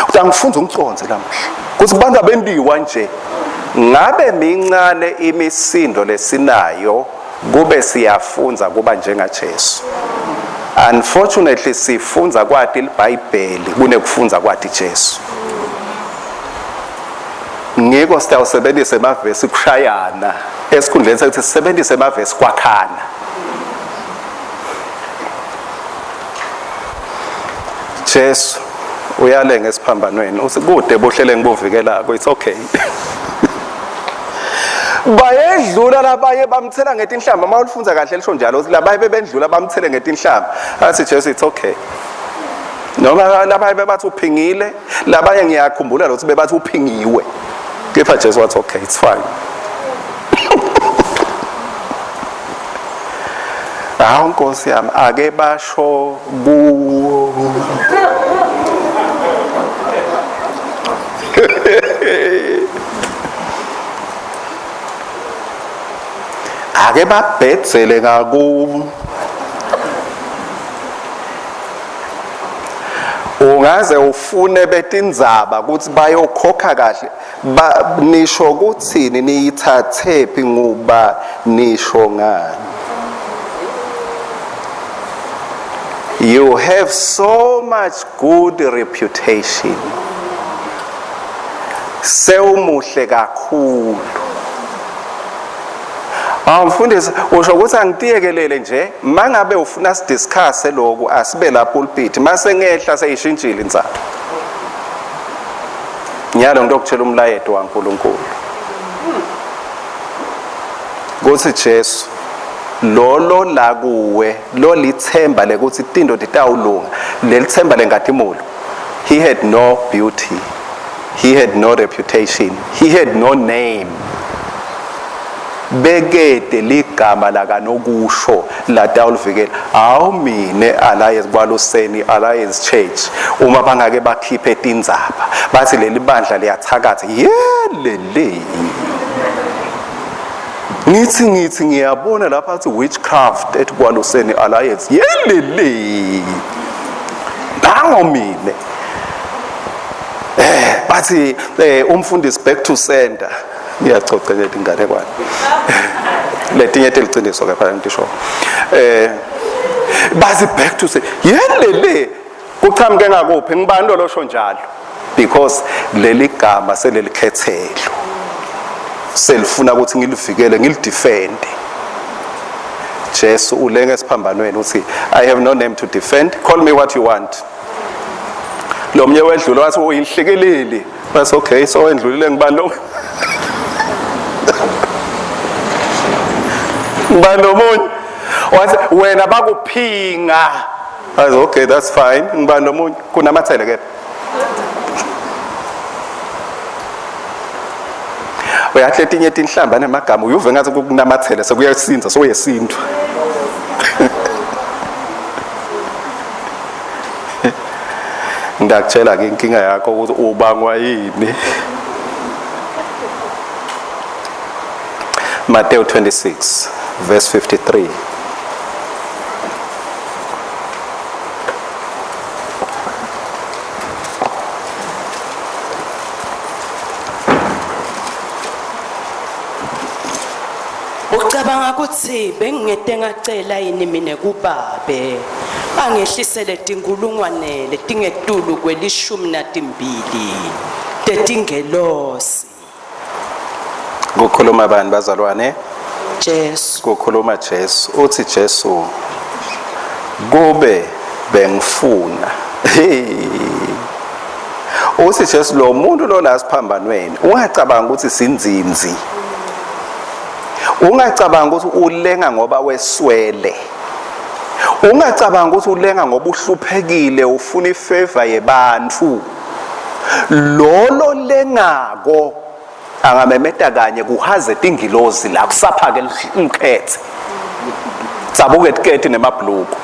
ukuthi angifunze ungiconze lamuhla kuthi kubantu abembiwa nje. Ngabe mincane imisindo lesinayo kube siyafunza kuba njengaJesu. Unfortunately sifunza kwati iBhayibheli kunekufunza kwati Jesu. Ngiko sitawusebenzisa emavesi kushayana esikhundleni sekuthi sisebenzise emavesi kwakhana. Jesu uyalenga esiphambanweni, uthi kude buhlele ngibuvikelako, it's okay. Bayedlula labaye bamthela ngetinhlamba, uma ulifunza kahle lisho njalo uthi labaye bebendlula bamthele ngetinhlamba, athi Jesu it's okay. Noma labaye bebathi uphingile, labanye ngiyakhumbula lokuthi bebathi uphingiwe, kepha Jesu wathi okay, it's fine. Hawu Nkosi yami, ake basho kuwo. Ake babhedzele ngakubo. Ungaze ufune betindzaba ukuthi bayokhokha kahle, ba nisho kuthini, niyithathephi, nguba nisho ngani? You have so much good reputation, sewumuhle kakhulu. Awumfundisi usho ukuthi angitiyekelele nje. Mangabe ufuna sidiscuss lokhu, asibe la pulpit, mase ngehla seyishintshile indzaba. Nyalo ngitokutshela umlayeto waNkulunkulu kuthi Jesu lolo la kuwe lolithemba lekuthi tinto titawulunga, lelithemba lenkatimolo. He had no beauty, he had no reputation, he had no name. Bekede ligama lakanokusho latawulivikela. Awu mine Alliance kwaluseni Alliance Church, uma bangake bakhiphe tindzaba bathi leli bandla liyathakatha, yelele, ngithi ngiyabona lapha athi witchcraft ethi kwaluseni Alliance, yelele, nango mine. Bathi umfundisi back to center. Ngiyacoca nje inganekwane letinye teliciniso ke phela ngisho bathi back to say, yelele, kuchamuke ngakuphi, ngibani lo losho njalo? Because leli gama selelikhethelo, selifuna ukuthi ngilivikele, ngilidefend. Jesu ulenga esiphambanweni uthi I have no name to defend, call me what you want. Lo mnye wedlula wathi uyinhlikeleli, bas okay, so wendlulile, ngibani lo, ngibani nomunye? Wathi wena bakuphinga. Athi okay, that's fine, ngibani nomunye? Kunamathele ke. Uyathi letinye tinhlamba nemagama uyuve ngathi kukunamathele sekuyasinza, soyesintwa. Ngiyakutshela ke inkinga yakho ukuthi ubangwa yini. Matthew 26 verse 53. Ucabanga kutsi bengingete ngacela yini mine kubabe angehlisele tinkhulungwane letingetulu kwelishumi natimbili tetingelosi. Kukhuluma bani bazalwane? Jesu. Kukhuluma Jesu. Uthi Jesu kube bengifuna. Uthi Jesu lo muntu lo la siphambanweni ungacabanga ukuthi sinzinzi. Ungacabanga ukuthi ulenga ngoba weswele. Ungacabanga ukuthi ulenga ngoba uhluphekile ufuna ifavor yebantu. Lolo lengako angamemeta kanye kuhaze tingilozi la kusaphake umkhethe. Tsabuke tiketi nemabhluku.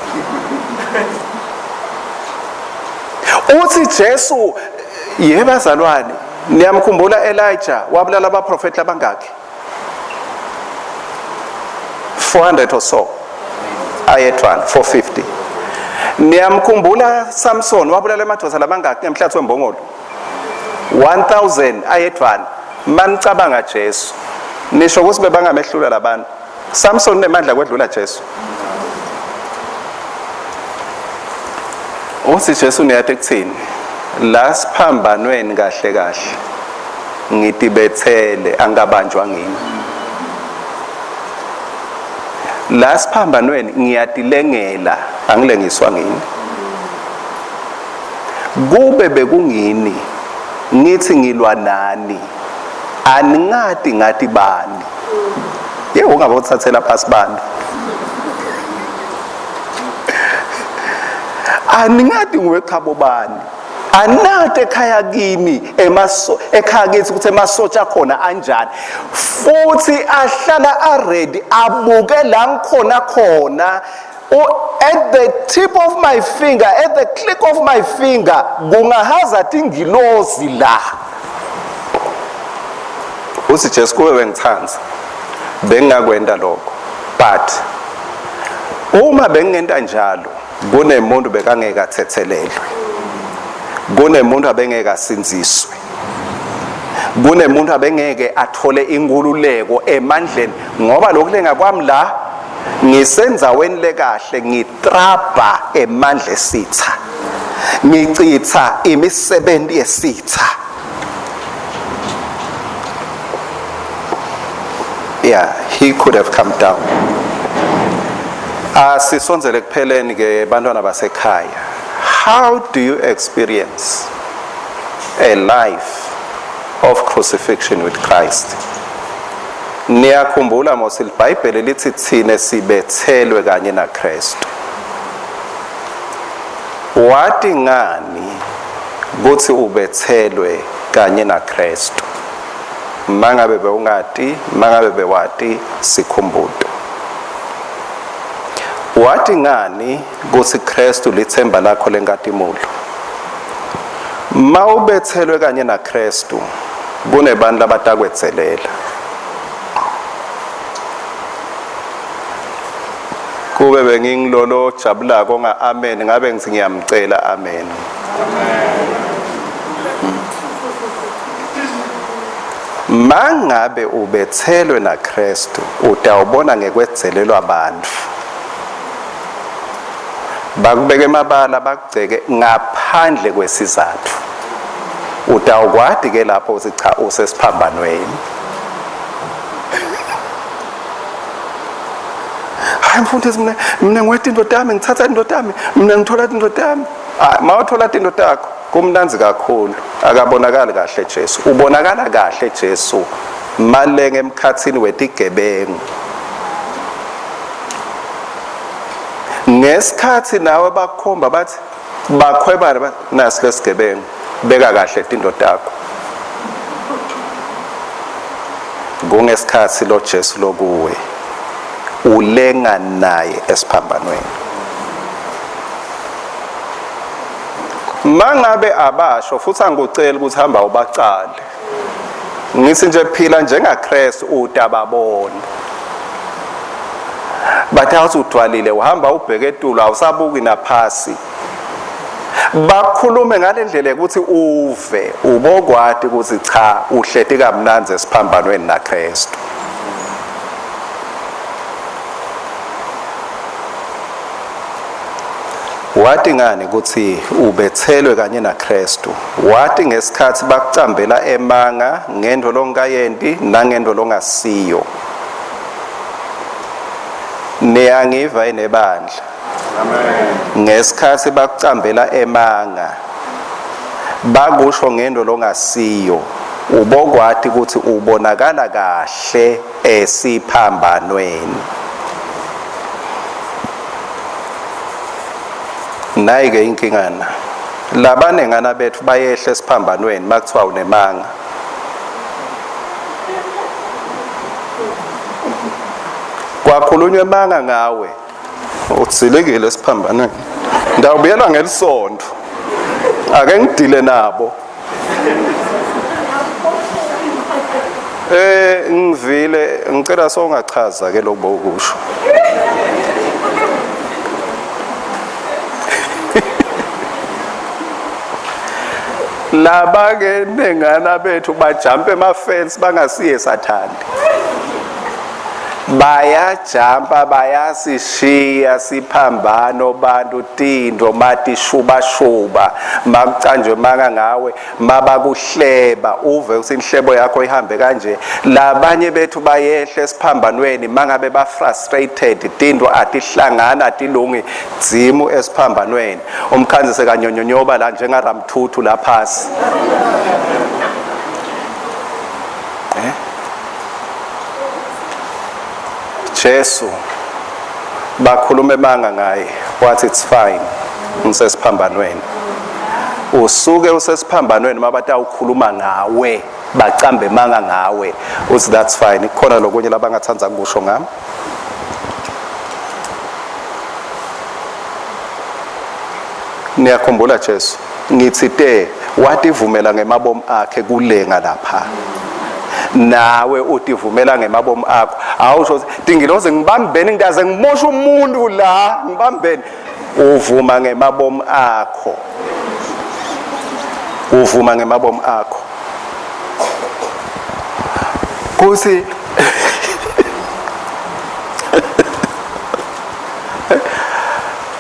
Uthi Jesu yebazalwane niyamkhumbula Elijah wabulala abaprofeti abangaki? 400 or so ayedwana 450 niyamkhumbula Samson wabulala emadoda lamangaki ngemhlathi wembongolo 1000 ayedwana manicabanga Jesu nisho ukuthi bebangamehlula labantu Samson unemandla kwedlula Jesu Uthi Jesu niyati kuthini la siphambanweni kahle kahle ngitibethele angabanjwa ngimi la siphambanweni ngiyatilengela angilengiswa ngimi kube bekungini ngithi ngilwa nani aningati ngathi bani yebo ungabe uthathela phasi bantu aningati nguwekhabo bani anati ekhaya kimi emaso ekhaya kithi ukuthi emasotsha akhona anjani futhi ahlala aready abuke la ngikhona khona at the tip of my finger at the click of my finger kungahaza tingilozi la uthi Jesu kube bengithanda bengingakwenda lokho but uma bengingenta njalo kunemuntu bekangeke athethelelwe kunemuntu abengeke asinziswe kunemuntu abengeke athole inkululeko emandleni ngoba lokulenga kwami la ngisendzaweni lekahle ngitrabha emandla esitha ngicitha imisebenzi yesitha yeah he could have come down asisondzele kupheleni ke bantwana basekhaya how do you experience a life of crucifixion with Christ niyakhumbula mos iBhayibheli lithi thine sibethelwe kanye naKristu wati ngani kuthi ubethelwe kanye naKristu mangabe bewungati mangabe bewati sikhumbuto wati ngani kuthi Kristu lithemba lakho lenkatimulo mawubethelwe kanye naKristu kunebantu labatakwedzelela kube bengingilolo jabulako nga amen ngabe ngithi ngiyamcela amen Mangabe ubethelwe naKristu utawubona ngekwedzelelwa abantu bakubeke emabala bakugceke ngaphandle kwesizathu utawukwati ke lapho uthi cha usesiphambanweni hayi mfundisi mina mina ngiweta indoda yami ngithatha indoda yami mina ngithola indoda yami ah mawuthola into takho kumnanzi kakhulu akabonakali kahle Jesu ubonakala kahle Jesu malenge emkhathini wetigebengu ngesikhathi nawe bakukhomba bathi bakhwebana bathi nasi lesigebengu beka kahle tinto takho kungesikhathi lo Jesu lokuwe ulenga naye esiphambanweni mangabe abasho futhi angikuceli ukuthi hamba ubacale ngithi nje phila njengaKristu utababona bathi awuthi udwalile uhamba ubheke etulo awusabuki naphasi bakhulume ngalendlela ukuthi uve ubokwati ukuthi cha uhleti kamnandzi esiphambanweni naKristu. Wati ngani kutsi ubetselwe kanye naKristu? Wati ngesikhatsi bakucambela emanga ngento longayenti nangento longasiyo. Niyangiva yini ebandla? Amen. Ngesikhatsi bakucambela emanga bakusho ngento longasiyo ubokwati kutsi ubonakala kahle esiphambanweni. Nayi ke inkingana. Labanengana bethu bayehla esiphambanweni makuthiwa unemanga. Kwakhulunywa emanga ngawe. Udzilikile esiphambanweni. Ndawubuyela ngelisontfo. Ake ngidile nabo. Eh ngivile ngicela songachaza ke lokho bowukusho. Laba ke nengana bethu bajump emafence bangasiye sathane. Bayajampa bayasishiya siphambano bantu tinto matishubashuba makucanjwe manga ngawe mabakuhleba uve ukuthi inhlebo yakho ihambe kanje labanye bethu bayehle esiphambanweni mangabe ba frustrated tinto atihlangana atilungi dzimu esiphambanweni umkhanzi sekanyonyonyoba la njengaramthuthu la phasi eh Jesu bakhuluma emanga ngaye wathi it's fine ngisesiphambanweni usuke usesiphambanweni mabatawukhuluma ngawe bacambe emanga ngawe uthi that's fine kukhona lokunye labangathanda kusho ngami niyakhumbula Jesu ngithi te wativumela ngemabomu akhe kulenga lapha nawe utivumela ngemabomu akho awusho ukuthi dingiloze ngibambeni ngidaze ngimosha umuntu la ngibambeni uvuma ngemabomu akho uvuma ngemabomu akho kuthi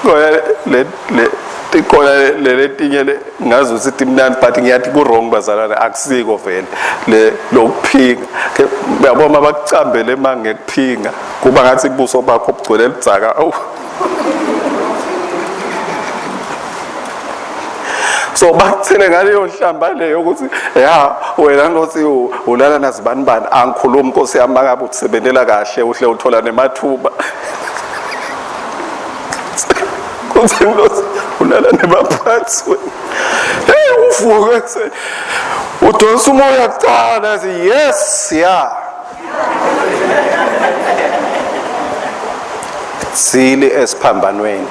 kona le le tikhona leletinye le ngazi ukuthi timnandi but ngiyathi ku-wrong bazalwane akusiko vele le lokuphinga uyabona bakucambele ma ngekuphinga kuba ngathi buso bakho bugcwele ludzaka awu so bakuthele ngaleyo nhlamba leyo ukuthi ya wena ngothi ulala nazibani bani angikhulumi nkosi yami mangabe ukusebenzela kahle uhle uthola nemathuba kuthi nkosi ulala nebaphathi wena hey uvuke ekuseni udonsa umoya kuqala athi yes ya sili esiphambanweni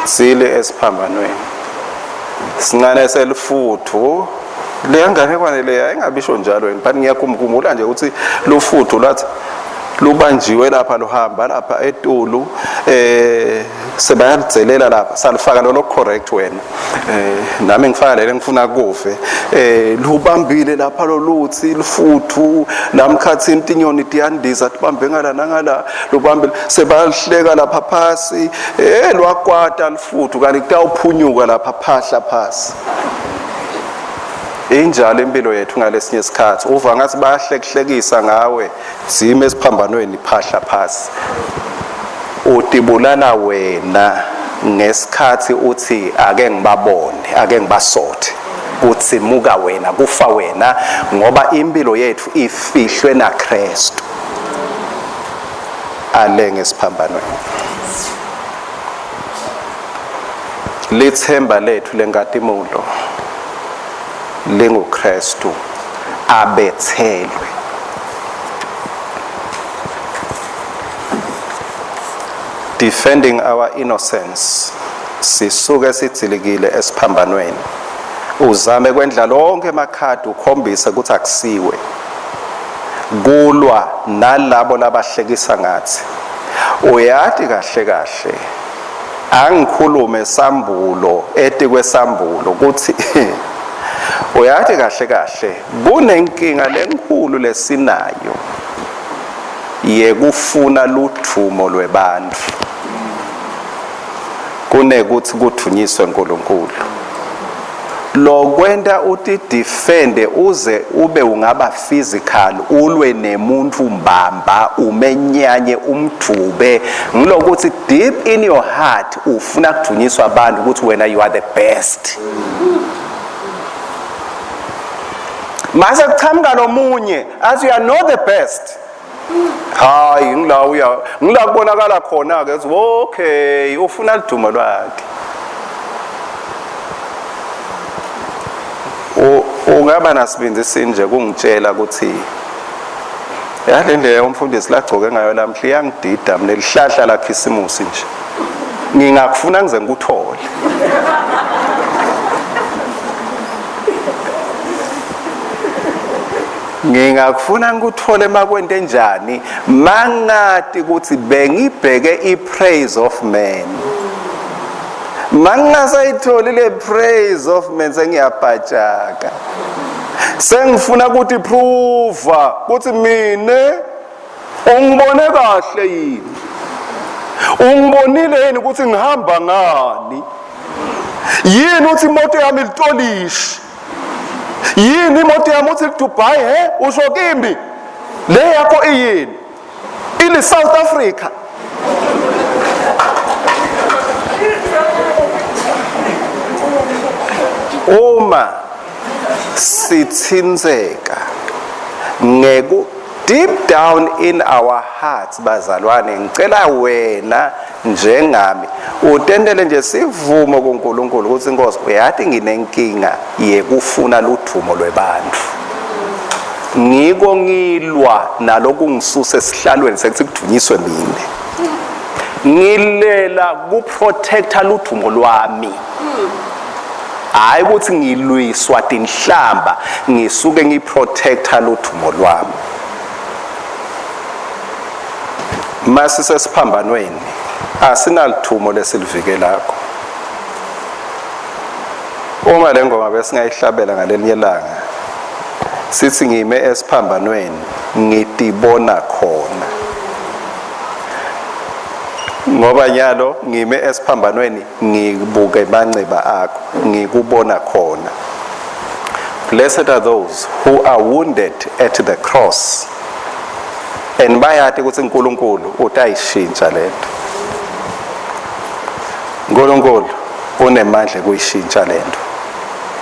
sili esiphambanweni sincane selifuthu leya nganekwane leya engabisho njalo yini but ngiyakhumbula nje ukuthi lufuthu lwathi lubanjiwe lapha luhamba lapha etulu eh sebayalidzelela lapha salifaka lolo correct wena eh nami ngifaka lele ngifuna kufe eh lubambile lapha loluthi lufuthu lamkhathini tinyoni tiyandiza tibambe ngala nangala lubambile sebayahleka lapha phasi eh lwakwata lufuthu kanti kutawuphunyuka lapha phahla phasi injalo impilo yethu ngalesinye isikhathi uva ngathi bayahlekuhlekisa ngawe dzima esiphambanweni phahla phasi utibulala wena ngesikhathi uthi ake ngibabone ake ngibasothe kutsimuka wena kufa wena ngoba impilo yethu ifihlwe naKristu alenge esiphambanweni lithemba lethu lenkatimulo linguKristu abethelwe defending our innocence sisuke sidzilikile esiphambanweni uzame kwendla lonke emakhadi ukhombise ukuthi akusiwe kulwa nalabo labahlekisa ngathi uyati kahle kahle angikhulume sambulo etikwesambulo ukuthi uyati kahle kahle kunenkinga lenkulu lesinayo yekufuna ludvumo lwebantfu. Kunekuthi kuthunyiswe uNkulunkulu. Lokwenta utidefende uze ube ungaba physical, ulwe nemuntu mbamba, umenyanye, umdvube, ngilokuthi deep in your heart ufuna kuthunyiswa abantu ukuthi wena you are the best. Mase kuchamuka lomunye athi you are not the best. Hayi, ngila uya ngila kubonakala khona ke, okay, ufuna lidumo lwakhe. Ungaba nasibindi sinje kungitshela ukuthi yale ndlela umfundisi lagcoke ngayo lamhla iyangidida mina, lihlahla lakhisimusi nje, ngingakufuna ngize ngikuthole. Ngingakufuna ngikuthole makwente njani mangati ukuthi bengibheke i-praise of man. Mangingasayitholi le praise of man, sengiyabhajaka, sengifuna ukuthi prova ukuthi mine ungibone kahle yini, ungibonile yini ukuthi ngihamba ngani, yini uthi imoto yami litolishi, yini imoto yami uthi Dubai, he usho kimi le yakho iyini, ili South Africa. Uma sithintseka ngeku deep down in our hearts, bazalwane, ngicela wena njengami utendele nje sivumo kuNkulunkulu ukuthi Nkosi, uyathi nginenkinga yekufuna ludvumo lwebantu, ngiko ngilwa naloku ngisuse esihlalweni sekuthi kudunyiswe mina, ngilela kuprotecta ludvumo lwami, hayi ukuthi ngilwiswa tinhlamba, ngisuke ngiprotecta ludvumo lwami. Masisesiphambanweni asinalithumo lesilivikelakho. Uma le ngoma besingayihlabela ngalelinye ilanga, sithi ngime esiphambanweni ngitibona khona, ngoba nyalo ngime esiphambanweni ngibuke manceba akho, ngikubona khona. Blessed are those who are wounded at the cross, and bayati ukuthi uNkulunkulu utayishintsha lento. uNkulunkulu unemandla kuyishintsha lento.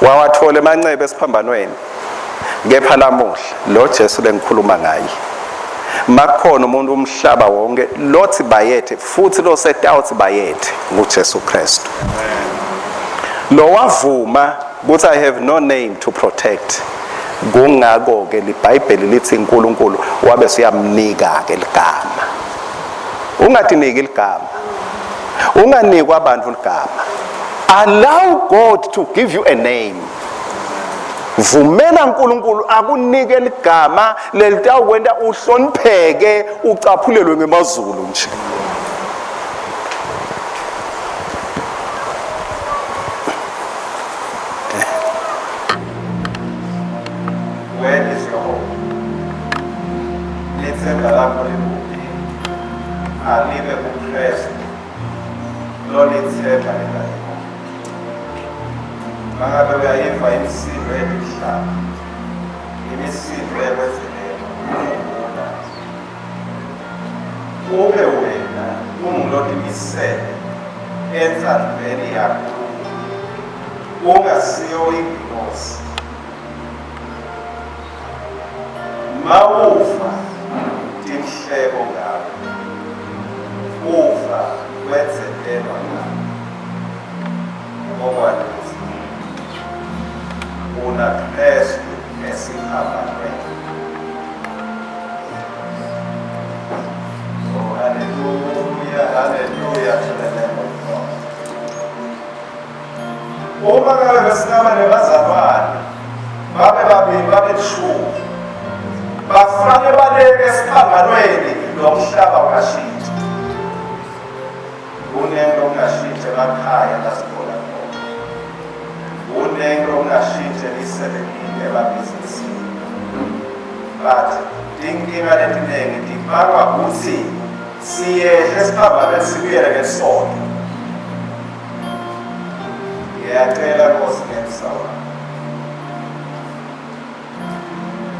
Wawathola emanceba esiphambanweni, kepha lamuhla lo Jesu lengikhuluma ngaye, makukhona umuntu umhlaba wonke lothi bayethe futhi lo setawuthi bayethe, nguJesu Kristu. Lo wavuma ukuthi I have no name to protect. Kungako ke liBhayibheli lithi uNkulunkulu wabe siyamnika ke ligama. Ungatiniki ligama, unganikwa abantu ligama. Allow God to give you a name. Vumela uNkulunkulu akunike ligama lelitawukwenta uhlonipheke, ucaphulelwe ngemazulu nje. Where is your hope? Lithemba lakho likuphi? Alibe kuKristu. Lolithemba likaYehova. Mangabe uyayiva imisindo yemihlaba, imisindo yekwezelela, khumbula. Ube wena ungulotimisele entsandvweni yakho, ungasiyo ingilosi. Mawufa tinhleko ngawe, ufa kwedzetelwa ngawe. Okwati ukuthi una Kristu esiphambanweni. Oh, hallelujah, hallelujah to the Lamb of God. Uma ngabe besingaba nebazalwane babe babili, babe lishumi, bafane baleke esiphambanweni, lo mhlaba ungashintsha. Kunento okungashintsha emakhaya la sikhona khona, kunento okungashintsha emisebenzini, emabhizinisini, but tinkinga letiningi tibangwa kutsi siyehle esiphambanweni sibuyele ngesonto. Ngiyacela Nkosi ngemsa wakho.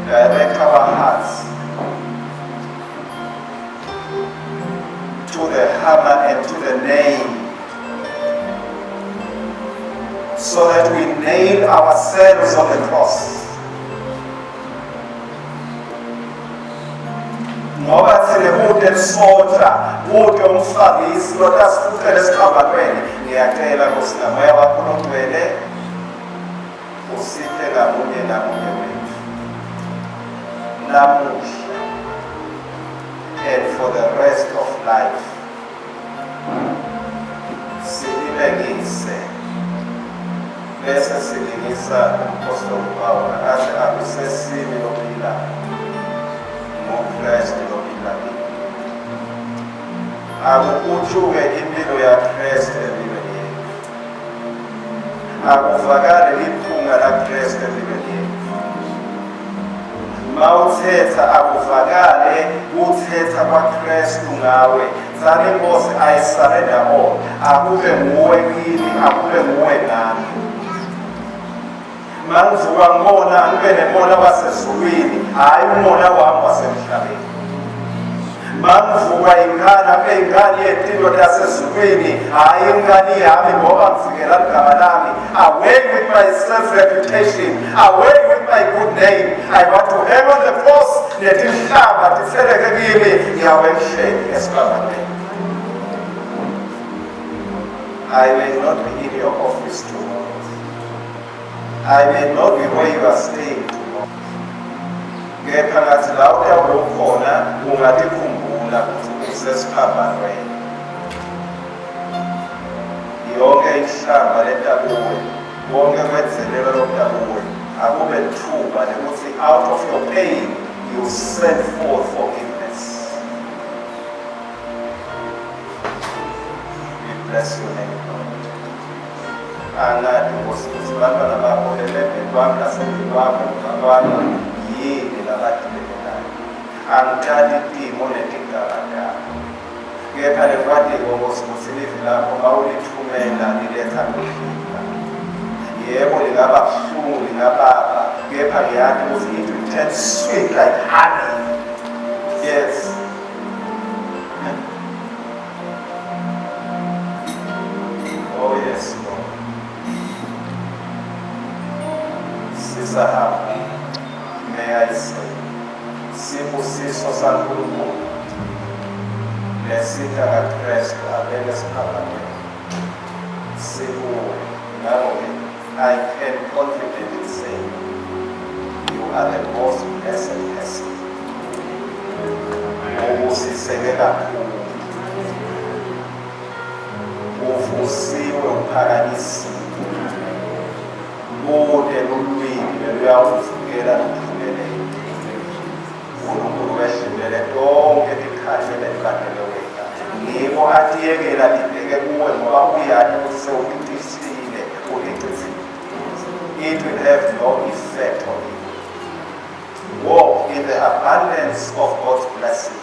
Direct our hearts to the hammer and to the nail, so that we nail ourselves on the cross. Ngoba thina kute lisotha, kute umfarisi lotasifuqela esiphambanweni. Ngiyacela Nkosi ngamoya wakho longcwele usiphe ngamunye ngamunye wethu namuhla and for the rest of life, sililengise bese silingisa umpostoli Pawula athi akusesimi lophilayo, nguKristu lophila kimi. Akukhuthuke impilo yaKristu empilweni yethu, akuvakale liphunga laKristu empilweni yethu. Mawuthetha akuvakale kuthetha kwaKristu ngawe. Tsani Nkosi, I surrender all. Akube nguwe kimi, akube nguwe nami. Mangivuka ngibona ngibe nemona wasezulwini, hhayi umona wami wasemhlabeni. Mangivuka ingane abe ingane yetinto tasezulwini, hhayi ingane yami ngoba ngivikela ligama lami. Away with my self reputation, away with my good name. I want to hang on the cross, netinhlamba titheleke kimi, ngiyawe ngihleli esiphambanweni. I may not be in your office tomorrow. I may not be where you are staying tomorrow. Kepha ngathi la utawube ukhona ungatikhumbula ukuthi usesiphambanweni. Yonke inhlamba letakuwe, konke kwedzelela lokutakuwe, akube lithuba lekuthi out of your pain you send forth forgiveness. We bless your name, Lord. Angati Nkosi ukuthi bantwana bakho elembeni kwami nasemndeni wakho ngabana yini labadibene. Angithathi timo netigaba tabo. Kepha lekwatiko Nkosi ukuthi livi lakho mawulithumela liletha kuphila. Yebo, lingaba buhlungu, lingababa, kepha ngiyati ukuthi it will turn sweet like honey. Yes. Oh yes, Lord. Sisahamba, may I say, sibusiso saNkulunkulu nesitha kaKristu abeke siphambanweni sikuwe. Ngakho-ke I can confidently say you are the most blessed person. Ubusiseke kakhulu, uvusiwe, uphakanyisiwe. Kude lulwimi leluyawuvukela luphumelele. uNkulunkulu wehlulele tonke tikhathi letikadele wena, ngiko atiyekela libheke kuwe ngoba uyati ukuthi sewuticishile, uticithile. It will have no effect on you. Walk in the abundance of God's blessing.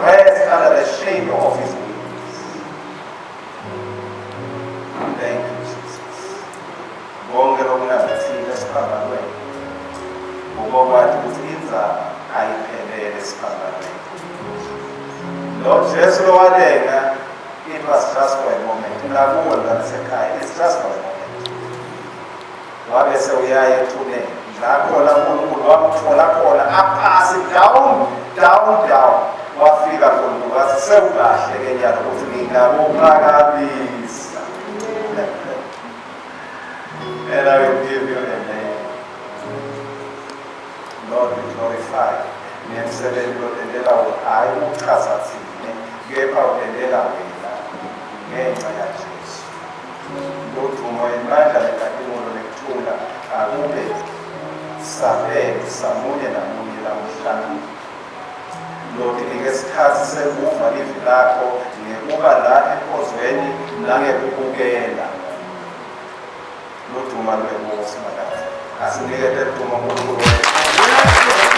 Rest under the shade of his wings. Thank you, Jesus. Konke lokungathile esiphambanweni ngokwathi ukuthi indzaba ayiphelele esiphambanweni. Lo Jesu lowalenga, it was just for a moment. Nakuwe mntanasekhaya, it's just for a moment. Wabe sewuyaya ethuneni la khona uNkulunkulu wamthola khona aphasi, down, down, down. Wafika uNkulunkulu wathi sewukahle ke nyalo ukuthi ngingakuphakamisa, and I will give you a name. Lord, we glorify nemsebenzi lotentela wona, hhayi ukuchaza thine kepha utentela wena ngenxa yaJesu. Ludumo, imandla, nenkazimulo nekuthula akube sabelo samunye namunye lamuhlangile. Lord, isikhathi sekuva livi lakho ngekuba la enkonzweni nangekubukela. Luduma lwenkosi makathi asinikete ludumo uNkulunkulu wethu.